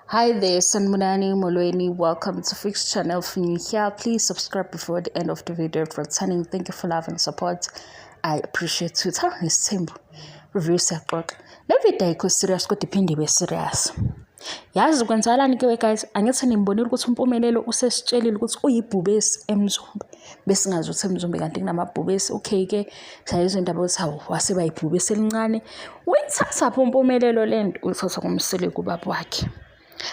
Hi there, Sanibonani Molweni. Welcome to Fix Channel. If you're new here, please subscribe before the end of the video. If returning, thank you for love and support. I appreciate you. Thanda nesithembu. Review siyaxoxa. Le video ayikho serious kodwa iphinde ibe serious. Yazi kwenzakalani ke guys? Angithi nimbonile ukuthi uMpumelelo usesitshelile ukuthi uyibhubesi eMzumbe. Besingazi ukuthi eMzumbe kanti kunamabhubesi. Okay ke, sayizwa indaba yokuthi hawu wase bayibhubesi elincane. Uyithathaphi uMpumelelo le nto? Uyithatha kuMseleku ubaba wakhe.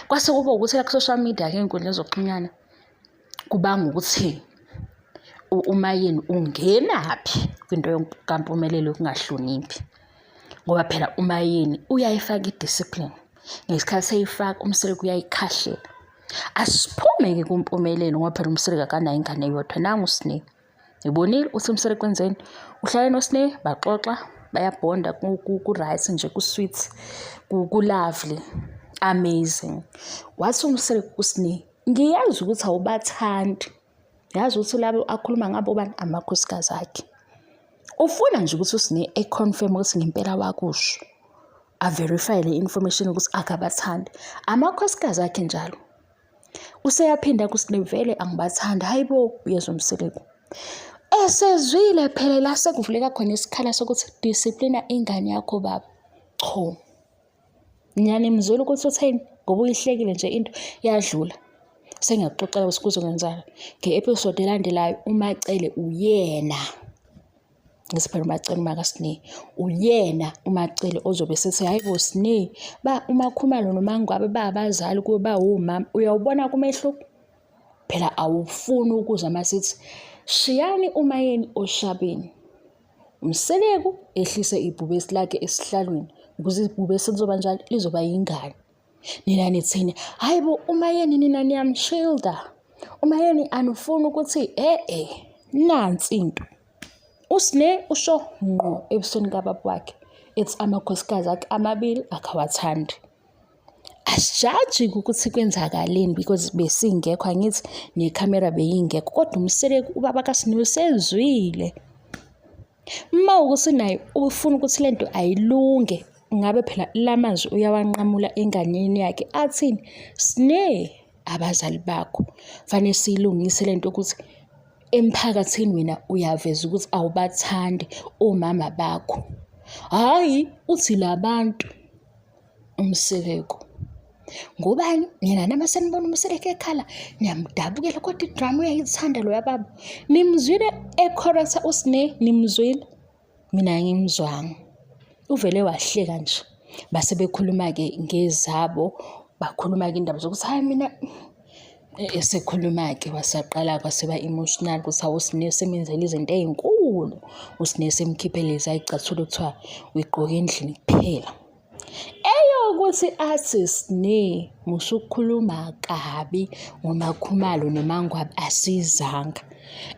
Kwase kuba ukuthi la ku-social media-ke ey'nkundleni zokuxhumana kubanga ukuthi uMayeni ungenaphi kwinto kaMpumelelo yokungahloniphi. Ngoba phela uMayeni uyayifaka i-discipline. Ngesikhathi eyifaka uMseleku uyayikhahlela. Asiphume-ke kuMpumelelo ngoba phela uMseleku akanayo ingane eyodwa nangu uSne. Ngibonile uthi uMseleku wenzeni. Uhlale noSne baxoxa bayabhonda ku-right nje ku-sweet ku-lovely amazing. Wathi uMseleku kuSne ngiyazi ukuthi awubathandi yazi ukuthi labo akhuluma ngabo bani amakhosikazi akhe. Ufuna nje ukuthi uSne e-confirm ukuthi ngempela wakusho a-verify le information ukuthi akabathandi amakhosikazi akhe njalo. Useyaphinda kuSne vele angibathandi hayi bo uyezwa uMseleku. Esezwile phela la sekuvuleka khona isikhala sokuthi disciplina ingane yakho baba. Cho. Ngiyanimzwela ukuthi utheni ngoba uyihlekile nje into yadlula. Sengiyakuxoxela ukuthi kuzokwenzakala. Nge-episode elandelayo uMaCele uyena. Ngithi phela uMaCele umakaSne uyena uMaCele ozobe esethi hhayi bo Sne ba uMaKhumalo noMaNgwabe ba abazali kuwe bawomama uyawubona kumehluko phela awufuni ukuzwa masithi shiyani uMayeni oshabeni. UMseleku ehlise ibhubesi lakhe esihlalweni ukuze ibhubesi lizoba njalo lizoba yingane. Nina nithini? Hayi bo uMayeni nina niyamshilda. UMayeni anifuni ukuthi e-e nansi into. USne usho ngqo ebusweni kababa wakhe ethi amakhosikazi akhe amabili akawathandi. Asijaji ukuthi kwenzakaleni because besingekho angithi nekhamera beyingekho kodwa uMseleku ubaba kaSne usezwile. Uma ukuthi naye ufuna ukuthi lento ayilunge ngabe phela lamazwi uyawanqamula enganeni yakhe athini Sne abazali bakho fanele siyilungise lento ukuthi emphakathini wena uyaveza ukuthi awubathandi omama bakho. Hhayi uthi labantu uMseleku. Ngobani? Nina nama senibona uMseleku ekhala niyamdabukela kodwa idrama uyayithanda loya baba. Nimzwile ekhorasa uSne nimzwile? Mina angimzwanga. Uvele wahleka nje. Base bekhuluma-ke ngezabo, bakhuluma-ke indaba zokuthi hhayi mina Esekhuluma-ke wasaqala kwaseba emotional ukuthi hawu uSne semenzele izinto ey'nkulu, uSne semkhiphe lezi ayicathulo kuthiwa uyigqoke endlini kuphela. Eyokuthi athi Sne musukukhuluma kabi ngoMakhumalo noMangwabe asizanga.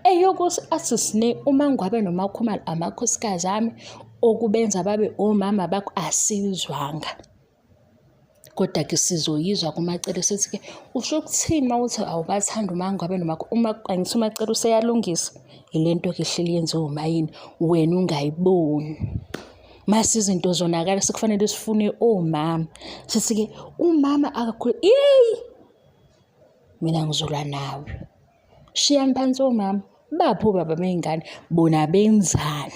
Eyokuthi athi Sne uMangwabe noMakhumalo amakhosikazi ami okubenza babe omama bakho asizwanga. Kodwa ke sizoyizwa kuMaCele sithi-ke usho ukuthini uma uthi awubathandi uMaNgwabe noma uma angithi uMaCele useyalungisa. Yile nto-ke ehleli yenziwe uMayeni wena ungayiboni. Mase izinto zonakala sekufanele sifune omama. Sithi-ke umama akakhulu yeyi mina ngizolwa nawe. Shiyani phansi omama. Baphi obaba bey'ngane bona benzani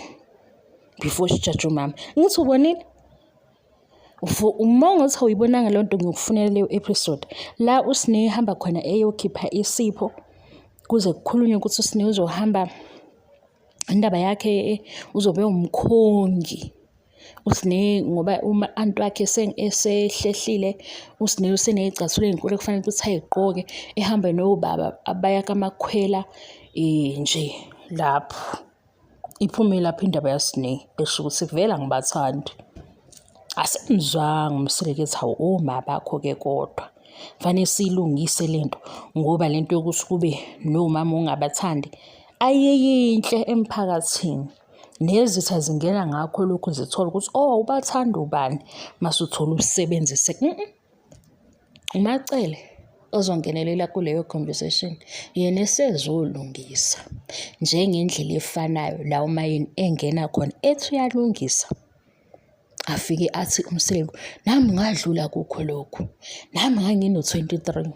before sijaje umama. Ngithi ubonile? Uma ungathi awuyibonanga leyo nto ngiyokufunela leyo episode la uSne ehamba khona eyokhipha isipho kuze kukhulunywe ukuthi uSne uzohamba indaba yakhe uzobe umkhongi uSne ngoba uma anti wakhe esehlehlile uSne useney'cathulo ey'nkulu ekufanele ukuthi ay'gqoke ehambe nobaba abaya kamakhwela nje lapho. Iphume lapho indaba yaSne esho ukuthi vele angibathandi. Asimzwanga uMseleku ethi hawu oma bakho-ke kodwa. Fanele siyilungise le nto ngoba le nto yokuthi kube nomama ongabathandi ayiyinhle emphakathini. Nezitha zingena ngakho lokhu zithola ukuthi oh ubathanda ubani mase uthola usebenzise. UMaCele ozongenelela kuleyo conversation yena esezolungisa njengendlela efanayo la uMayeni engena khona ethi uyalungisa. Afike athi uMseleku, nami ngadlula kukho lokhu. Nami ngangino-23.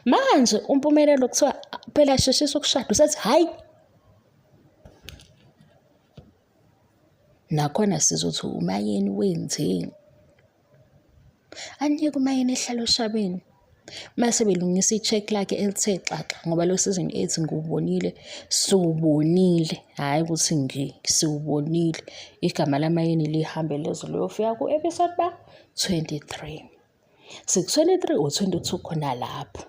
Manje uMpumelelo kuthiwa phela sheshisa ukushada usethi hhayi. Nakhona sizothi uMayeni wenzeni? Anike uMayeni ehlala oshabeni. Mase belungisa i-check lakhe elithe xaxa ngoba lo season 8 ngiwubonile, siwubonile, hhayi ukuthi ngi siwubonile. Igama laMayeni lihambe leze liyofika ku-episode ba 23. Siku-23 or 22 khona lapho.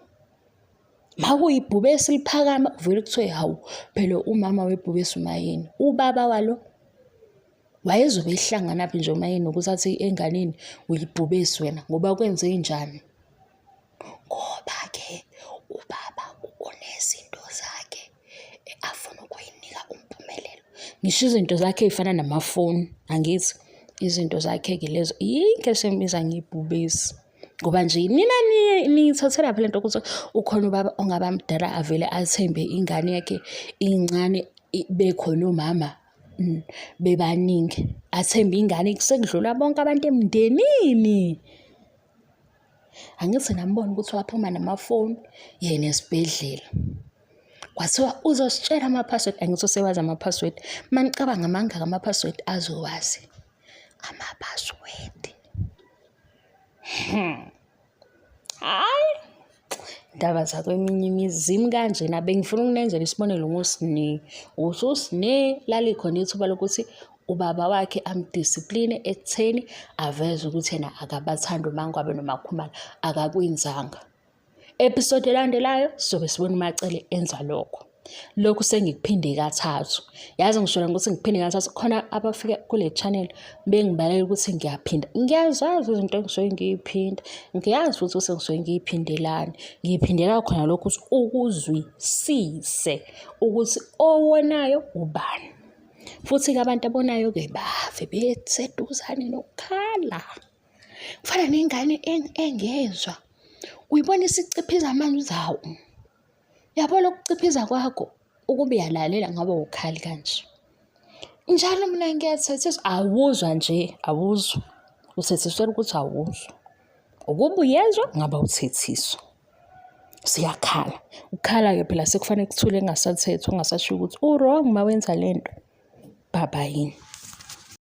Makuyibhubesi liphakama kuvele kuthiwe hawu phela umama webhubesi uMayeni, ubaba walo Wayezobe ehlanganaphi nje uma yena ukuthi athi enganeni uyibhubesi wena ngoba kwenze njani? Ngoba-ke ubaba unezinto zakhe afuna ukuyinika uMpumelelo. Ngisho izinto zakhe ey'fana namafoni, angithi? Izinto zakhe-ke lezo, yinto esembiza ngebhubesi. Ngoba nje nina niyithathelaphi le nto ukuthi ukhona ubaba ongaba mdala avele athembe ingane yakhe incane bekhona omama bebaningi athembe ingane sekudlula bonke abantu emndenini. Angithi nambona ukuthi waphuma namafoni yena esibhedlela. Kwathiwa uzositshela ama-password, angithi usewazi ama-password. Uma nicabanga mangaka ama-password azowazi? Ama-password. Hmm. Hhayi, indaba zakweminye imizi zimi kanjena. Bengifuna ukunenzela isibonelo ngoSne. Ukuthi uSne lalikhona ithuba lokuthi ubaba wakhe amdisipline ekutheni aveze ukuthi yena akabathandi uMaNgwabe noMaKhumalo, akakwenzanga. Episode elandelayo sizobe sibona uMaCele enza lokho. Lokhu sengikuphinde kathathu. Yazi ngisho ukuthi ngiphinde kathathu khona abafika kule channel bengibalela ukuthi ngiyaphinda. Ngiyazazi izinto engisuke ngiyiphinda. Ngiyazi futhi ukuthi ngisuke ngiyiphindelani. Ngiyiphindela khona lokhu ukuthi ukuzwisise ukuthi owonayo ubani. Futhi-ke abantu abonayo-ke bave beseduzane nokukhala. Kufana nengane engezwa. Uyibona isiciphiza amanzi hawu. Yabo lokuciphiza kwakho ukube uyalalela ngabe awukhali kanje. Njalo mina ngiyathethiswa awuzwa nje awuzwa. Uthethiswela ukuthi awuzwa. Ukuba uyezwa ngabe awuthethiswa. Siyakhala. Ukukhala-ke phela sekufanele kuthule kungasathethwa kungasashiwo ukuthi u-wrong uma wenza le nto. Baba yini.